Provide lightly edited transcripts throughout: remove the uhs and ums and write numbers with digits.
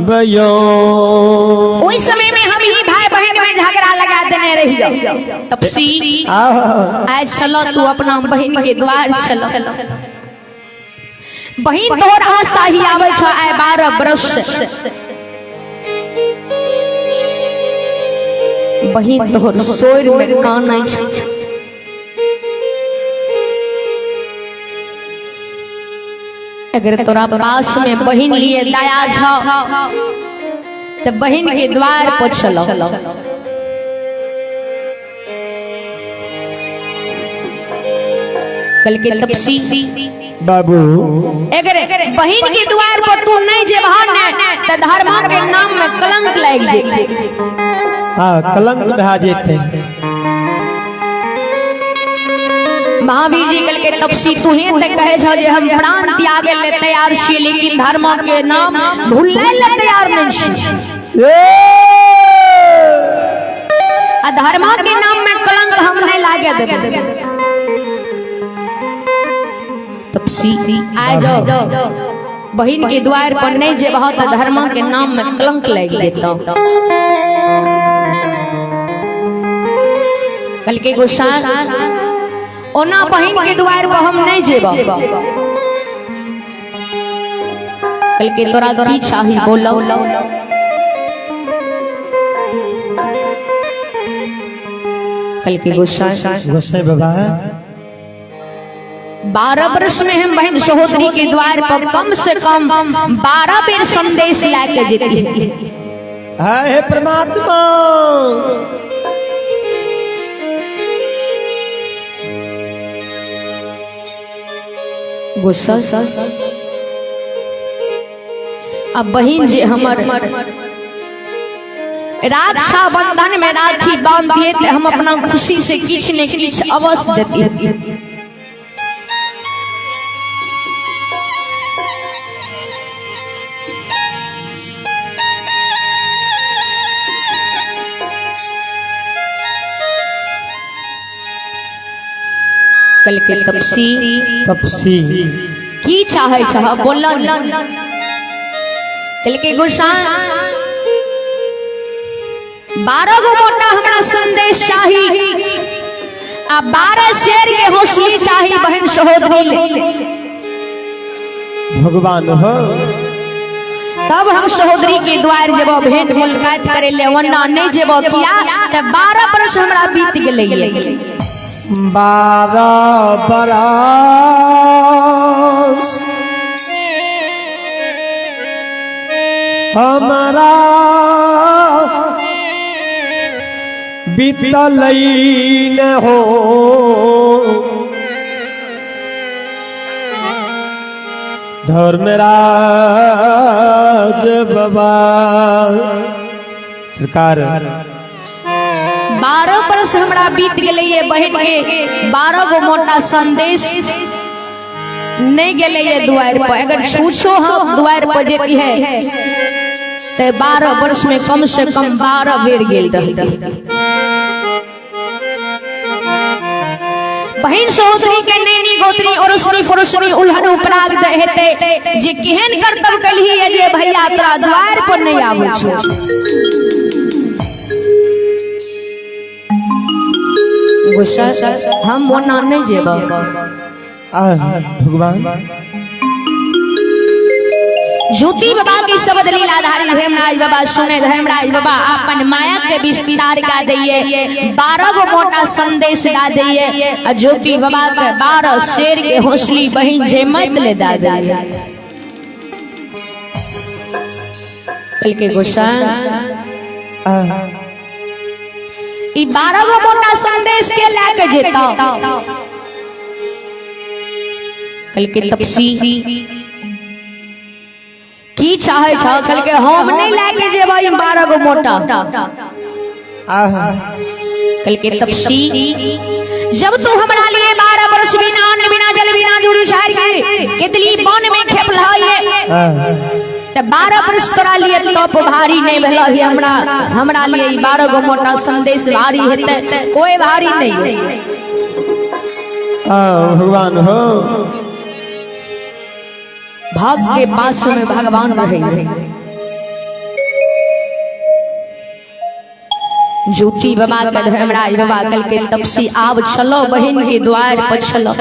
बयो। ओहि समय में हम ही भाई बहन में झगड़ा लगा देने रहियो। तपसी आय छलो तू अपना बहन के द्वार छलो, बहन तोहर आशा ही आवे छ आय 12 बरस बहन तोहर सोर में कानै छ। अगर तोरा पास में बहन लिए दया छ तो बहन के द्वार पर चलो। कल के तपसी बाबू अगर बहन के द्वार पर तू नहीं जेबह ने तो धर्मा के नाम में कलंक लाग जेते। हाँ, कलंक भा जेते। महावीर जी कल के तपसी तू ही ते कहे छो जे हम प्राण त्यागे ले तैयार छी, लेकिन धर्म के नाम भूले ले तैयार नहीं छी। आ धर्म के नाम में कलंक हम नहीं लागे देबे। तपसी आ जाओ बहन के द्वार पर नहीं जेबह तो धर्म के नाम में कलंक लाग जेतौ। कल के गुस्सा ओना बहन के द्वार पर हम नहीं जेब। कल के तोरा की चाही बोलो। कल के गुस्सा गुस्से बाबा 12 वर्ष में हम बहन सहोदरी के द्वार पर कम से कम 12 बेर संदेश लाके जेती है। हे परमात्मा गुस्सा अब बहन जी हमर रक्षा बंधन में राखी बांध दिए तो हम अपना खुशी से किछ ने किछ अवश्य देती है। कल के तपसी तपसी की चाहे छह बोलन। कल के गोसाई 12 गो मोटा हमरा संदेश चाही आ 12 शेर के हौसली चाही बहन सहोदरी ले। भगवान हो तब हम सहोदरी के द्वार जब भेंट मुलाकात करे ले, वरना नहीं जेब किया त 12 वर्ष हमरा बीत गेलै। 12 बरस हमारा बीतलई न हो, धर्मराज बाबा सरकार 12 वर्ष हमरा बीत गेलै ये बहन के 12 गो मोटा संदेश नहीं गेलै ये द्वार पर। अगर छूछो हम द्वार पर जेती है तो 12 वर्ष में कम से कम 12 बेर गेल रहती। बहन सहोदरी के नैनी गोत्री ओरसनी पड़ोसनी उल्हन उपराग दे हेते जे केहन करतब कलही है जे भैया तोरा द्वार पर नहीं आबै छौ। गुस्सा हम ओना नहीं जेब। भगवान ज्योति बाबा के शब्द लीलाधारी धर्मराज बाबा सुने। धर्मराज बाबा अपन माया के विस्तार का दिए, 12 गो मोटा संदेश दा दिए आ ज्योति बाबा के 12 शेर के हौसली बहन जेमत ले दा दिए। कल के गुस्सा ई 12 गो मोटा संदेश के लाके जेता। कल के तपसी की चाहे छ? कल के हम नहीं लाके जेबै ई 12 गो मोटा। कल के तपसी जब तू हमरा लिए 12 वर्ष बिना अन्न बिना जल बिना जुड़ी झाड़ के केतली वन में खेपल है त 12 वर्ष तोरा लिए तप भारी नहीं भेल है। हमरा हमरा लिए ई 12 गो मोटा संदेश भारी हेतै, कोई भारी नहीं है। भगवान हो भक्त के पास में भगवान रहे। ज्योति बाबा के धर्मराज बाबा कल के तपसी आब चलो बहन के द्वार पर चलो,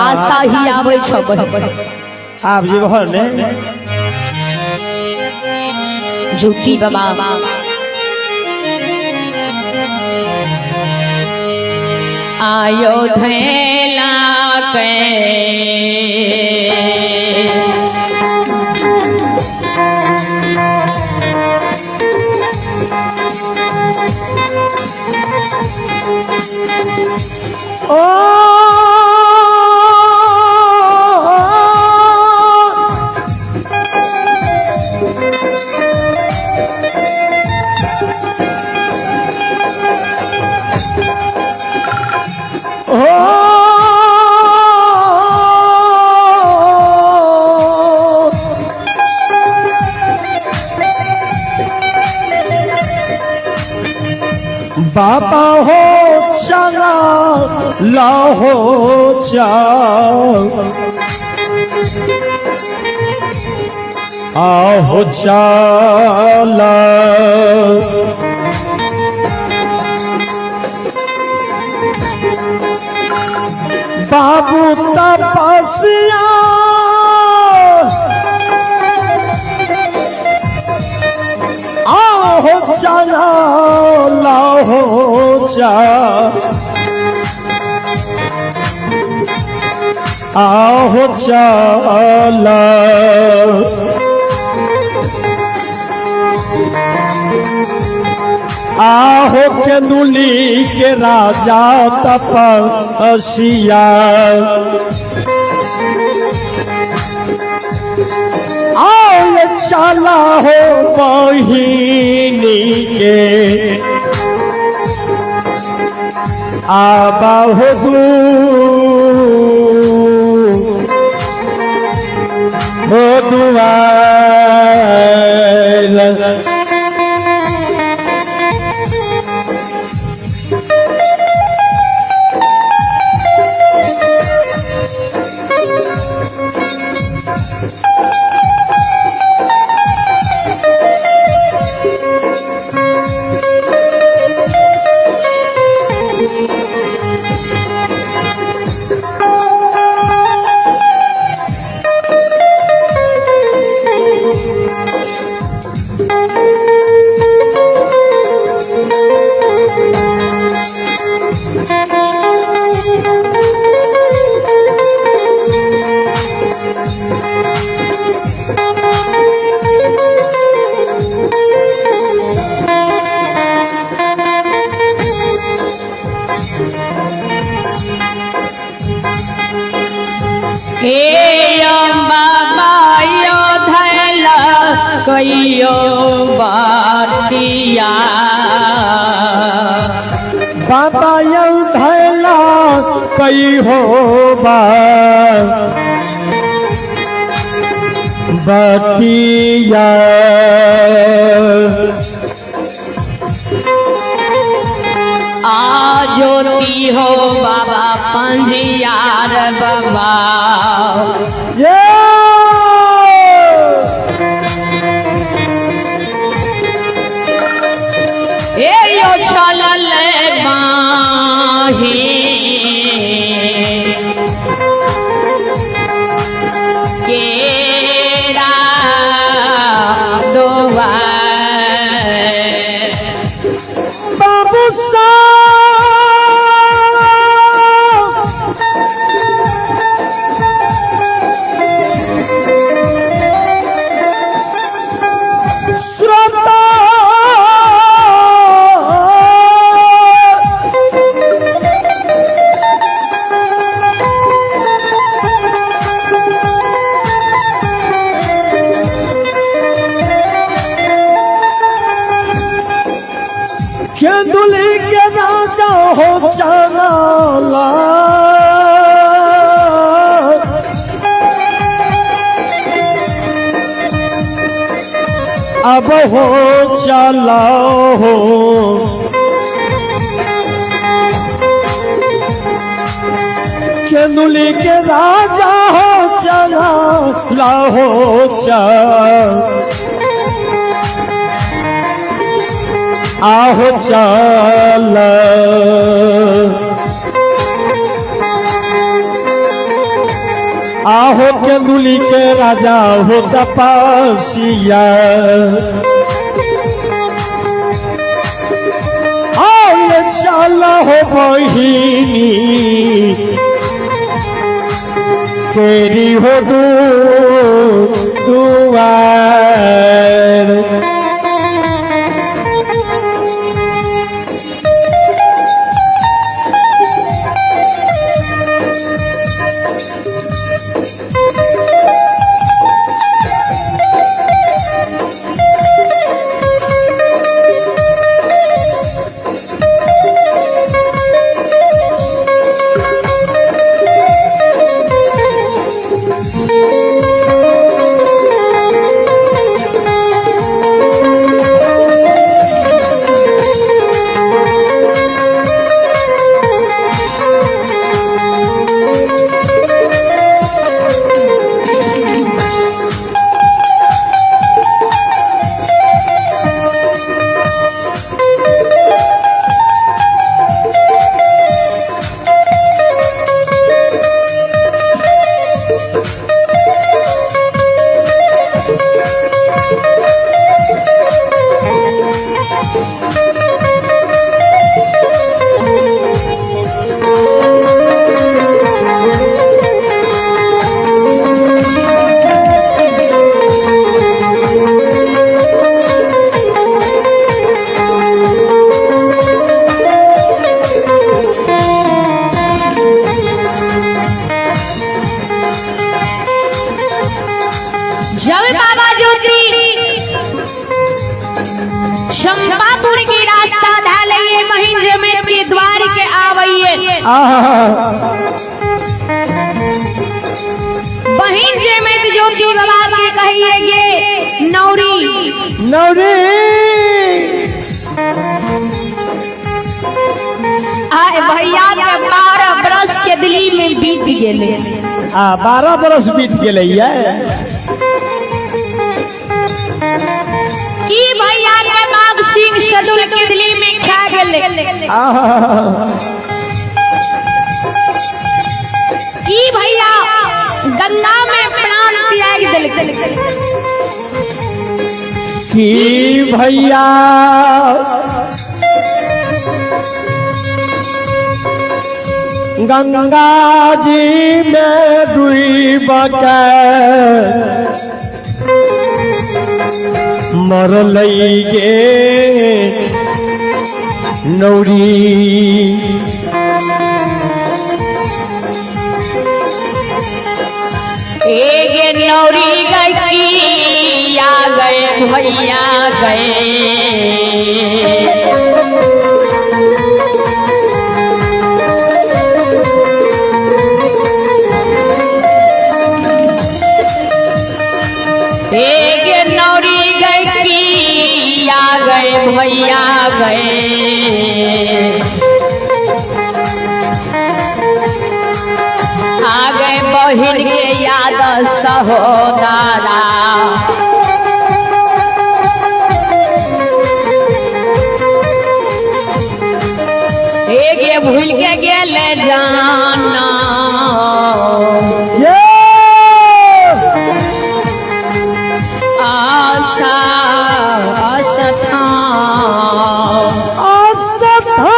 आशा ही आवे छो बहन। आब जे बहन ने ज्योति बाबा आयो धैला के ओ ओ बाबा हो चला लाहो चा आहो चाला। बाबू तपस्या आहो चला लाहो चा आहो चला। आहो केंदुली के राजा तपस्या आओ चला हो बहिनी के आबा हो हो दुआर। हे अम्बा मायो धैला कहियो बातिया बाबा यौ धैला कई हो बतिया। आ ज्योति हो बाबा पंजियार बाबा ये हे यो चलल बाही केरा दुआर। बाबू साहब श्रोता केंदुली के राजा हो चला अब हो चला हो केंदुली के राजा हो चला लाहो चल आहो चल। आहो केंदुली के राजा हो तपसिया। आओ चल हो बहिनी तेरी हो दुआर। जब बाबा ज्योति चंपापुर के रास्ता धालइए बहिन जमेत के द्वार के आवइए। आहा बहिन जमेत ज्योति बाबा के कहिए गे नौरी नौरी। आए भैया के 12 बरस के दिल्ली में बीत गेले। आ 12 बरस बीत गेलै ये। की भैया के बाग सिंह सदुल के दिल्ली में खा गेले। आहा की भैया गंगा में प्राण त्याग दिल। की भैया गंगा जी में डूब के मरलै गे नौरी। एगे नौरी गई आ गए भैया गए। एगे नौरी गई आ गए भैया गए। आ गए बहिन के याद सहोदरा। एगे भूल के गेले जाना। ये आशा आशा आस्था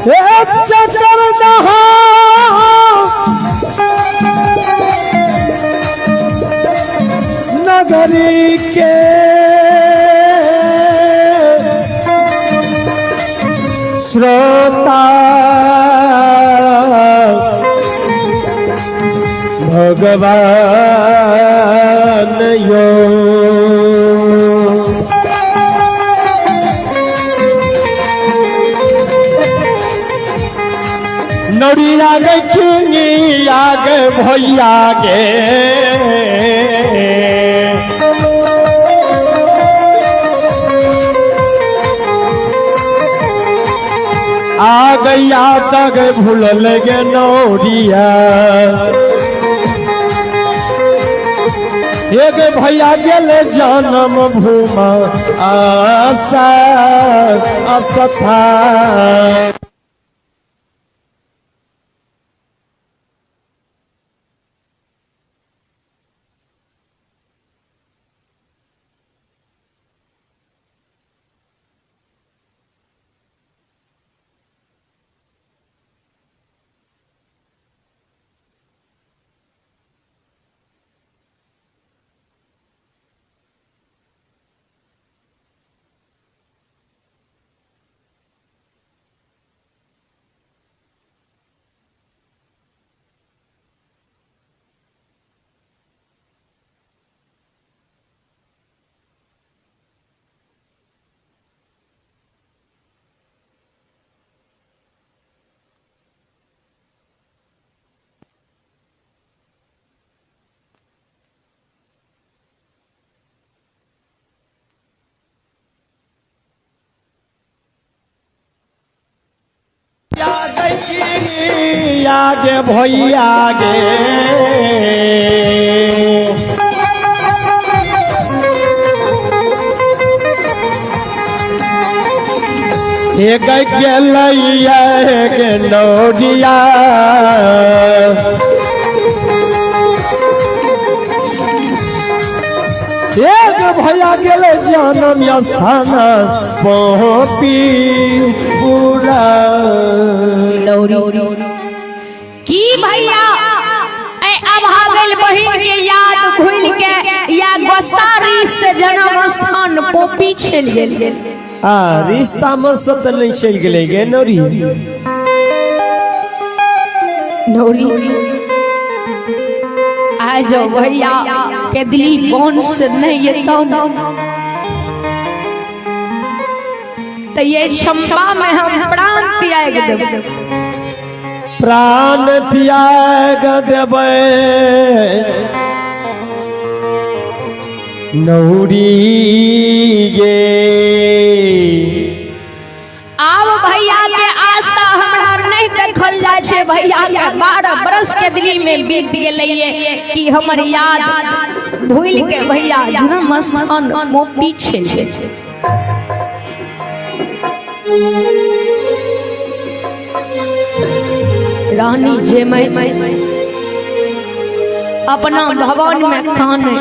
ए चक्कर दहा नगरी के श्रोता भगवान यो। नौरिया गे किंगिया गे भैया गे। आ गैया तक भूलल गे नौरिया। एक भैया गेल जन्म भूमा आशा असथा। आगे भैया गे एक गेलैया गे नौरिया। एक भैया गेल जनम स्थान पहुँची पूरा। की भैया ए अभागल बहिन के याद भूल के या गोसारी से जन्म स्थान पोपी छल गेल। आ रिश्ता में से तऽ नहीं चलि गेलै गे नौरी। नौरी आ जाओ भैया के दिली बोन से नहीं एतौ न तो ये चंपा में हम प्राण त्याग देब। प्राण त्याग देबै नौरी गे। आब भैया के आशा हमरा नहीं देखल जाय छै। भैया के 12 बरस के दिली में बीत गेलै कि हमर याद भूल के भैया जन्म स्थान मोपी छल। रानी जे मैं अपना भवन में खाने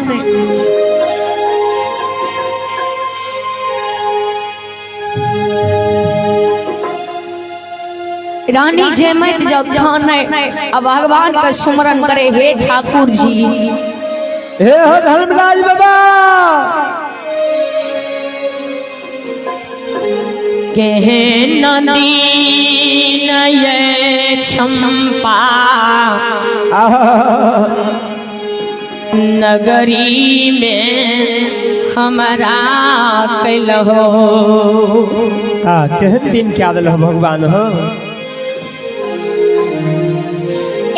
रानी जे मत जब खाने अब भगवान का सुमरन करे हे ठाकुर जी। हे हो धर्मराज बाबा। कहे नदी नये चंपा नगरी में हमारा कैलहो। आ केहन दिन क्या दिल भगवान हो।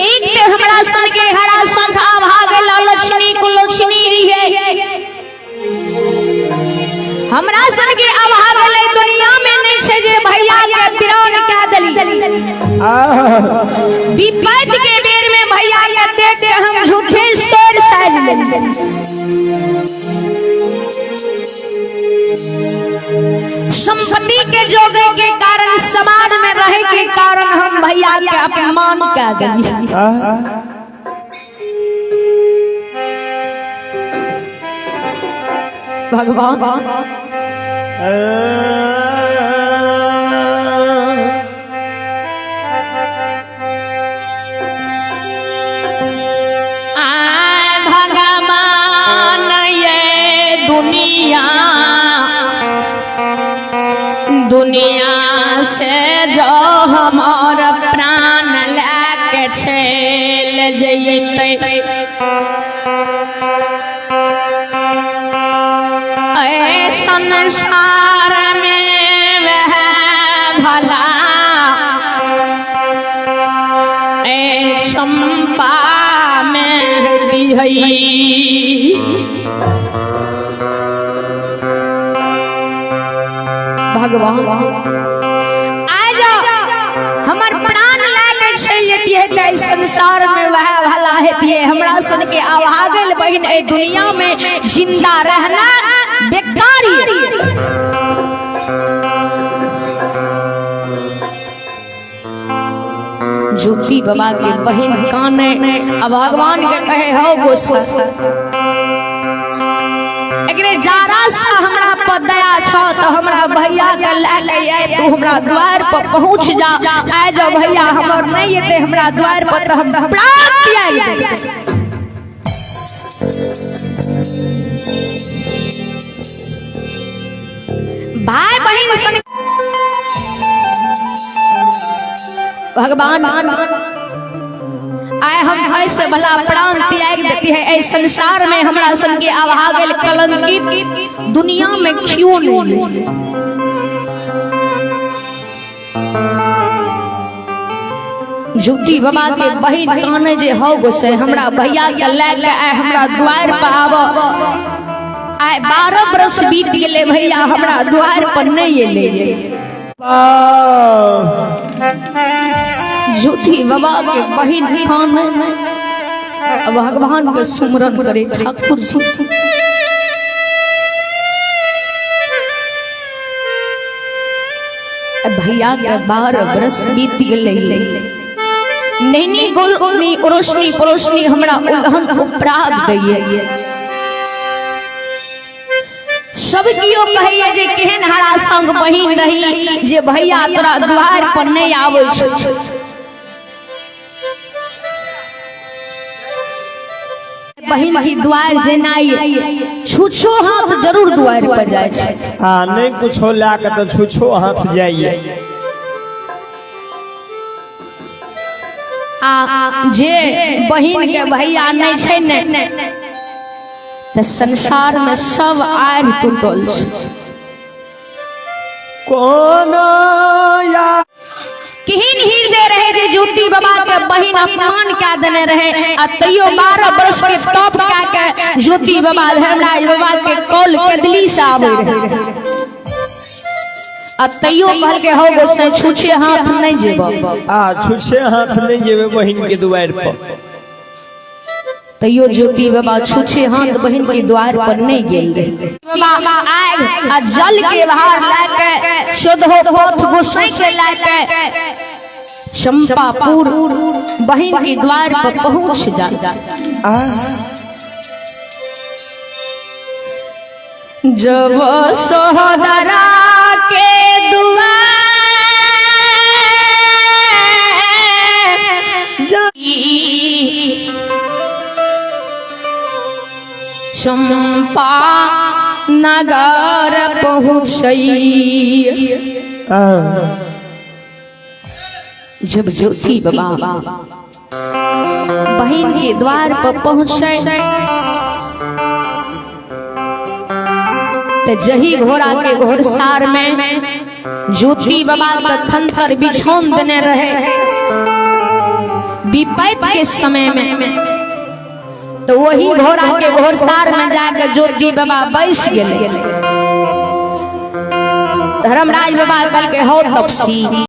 एक पे हमरा सन के हरा संखा भागल लक्ष्मी कुलक्ष्मी रहिए। हमरा सन के अभागल दुनिया में नहीं छे जे भैया के प्राण कह दली। विपद के बेर में भैया के देख के हम झूठे शेर साज लेली। संपत्ति के जोगे के कारण समाज में रहे के कारण हम भैया के अपमान कर दिली। भगवान आय भगवान ये दुनिया दुनिया से जो हमार प्राण लैके चल जैतै ऐ संसार में वह भला ऐ चंपा में बिहई। भगवान आ जाओ संसार में वह भला हेतिए। हमरा सन के अभागल बहिन एहि दुनिया में जिंदा रहना बेकार ये। ज्योति बाबा के बहिन काने अब भगवान के कहे हो गोसा, एकरे जारा सा हमरा पर दया छौ तो हमरा भैया के लए के आय, तू हमरा द्वार पर पहुंच जा। आय जो भैया हमर नहीं एते हमरा द्वार पर तो हम प्राण त्याग देबै। भाई बहिन सन भगवान आय हम ऐसे भला प्राण त्याग देती है। ऐ संसार में हमरा सन के अभागल कलंकित दुनिया में क्यों नहीं। ज्योति बाबा के बहिन काने जे हो गोसे हमरा भैया के लए के आय हमरा द्वार पर आब। आय 12 बरस बीत गेले भैया हमरा द्वार पर नहीं एले। ज्योति बाबा के बहिन काने अब भगवान के सुमरन करे ठाकुर जी। भैया के 12 बरस बीत गेले, नैनी गोलनी रोशनी परोशनी हमरा उल्हन उपराग दैये। सब कियो कहैया जे केहन हरा संग बहिन रही जे भैया तोरा द्वार पर नहीं आबै छौ। बहिन की द्वार जेनाइ छुछो हाथ जरूर द्वार पर जाइ छै। आ नहीं कुछो ला के तो छुछो हाथ जाइए। आ जे बहिन के भैया नहीं छै ने त संसार में सब आरि टूटल छै। कोनो या केहन हृदय रहे जे ज्योति बाबा के बहिन अपमान कए देने रहे आ तैयो 12 बरस के तप कए के ज्योति बाबा धर्मराज बाबा के कौल कदली से आबै रहे आ तैयो कहलकै हौ गोसाई छुछे हाथ नहीं जेब। आ छुछे हाथ नहीं जेबे बहिन के दुआर पर। तैयो ज्योति बाबा छुछे हाथ बहिन के द्वार पर नहीं गेल रहे। बाबा आग आ जल के भार लए के 14 पोथ गोसाई के लए के चंपापुर बहिन के द्वार पर पहुंच जा। जब सोहदरा के दुआर चंपा नगर पहुँचई। जब ज्योति बाबा बहिन के द्वार पर पहुँचे तो जही घोड़ा के घोड़सार में ज्योति बाबा के खंतर बिछौन देने रहे विपैत के समय में, तो वही घोड़ा के घोड़सार में जाके ज्योति बाबा बैस गेले। धर्मराज बाबा कहलकै हौ तपसी।